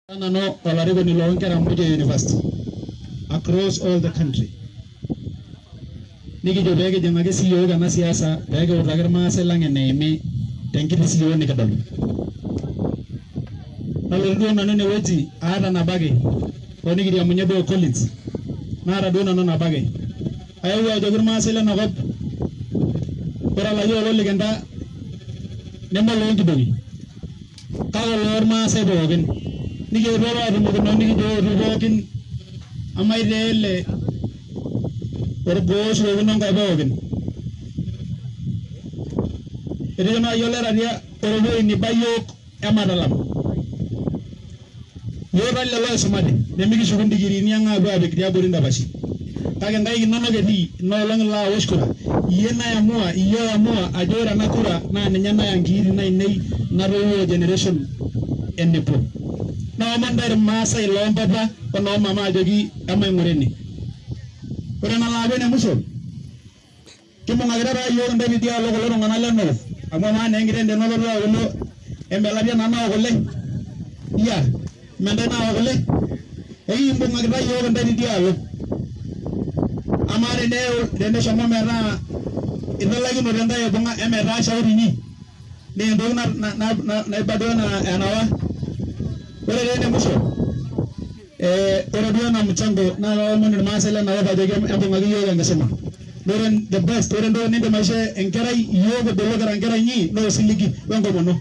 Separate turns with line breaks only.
Nanu olarikoni loonkera muj e university across all the country. Nikijo pee kijing'aki siyiok ena siasa pee kiutaki irmaasai lang eneimi tenkiti siyiok nikidol. Nalotu duo nanu enewueji aata nabaki hoo nikiriamunye duo Collins naata duo nanu nabaki. Ayewuo ajoki irmaasai lenakop ore olayiok olo likinta neme oloonkidong'i kake oloormaasai pookin. Nikietuo apa atumokino nikijo ootu pookin amaitaa ele orgoo oshukokino nkae pookin. Etejo naaji oleratia ore ewueji niba yiok ematalam. Yiok taa lelo oisumate nemikishuku ndigiriini ang aapuo aapik tiabori ndapashi. Kake nkaik inonok etii inoolong ilo awosh kura iyie naiamua iyie oiamua ajo ore ena kura naa ninye naya nkiitin ainei natoiwuo generation enepuo. Naomon ntae irmaasai loompapa onoomama ajoki emaing'ura ene. Ore enalo aaku ene musho kimbung'akita taa iyiook intae tidialo kulo tung'anak le North amu amaa naa enkiteng tenolotu akulo emelatia naa naok kule iya mme ntae naok kule ekimbung'akita iyiook intae tidialo. Amaa teneshomo metaa italaikinote intae aibung'a emetaa shauri inyi naa entoki naiba duo enaa enawa. Ore taa ene musho ore duo ena mchango naa kaomon irmaasai lenakop ajoki embung'aki iyiook enkisuma. Ore the best, ore entoki nindim aishoo enkerai iyiook kibulu kira nkera inyi naa osiligi wenkomono.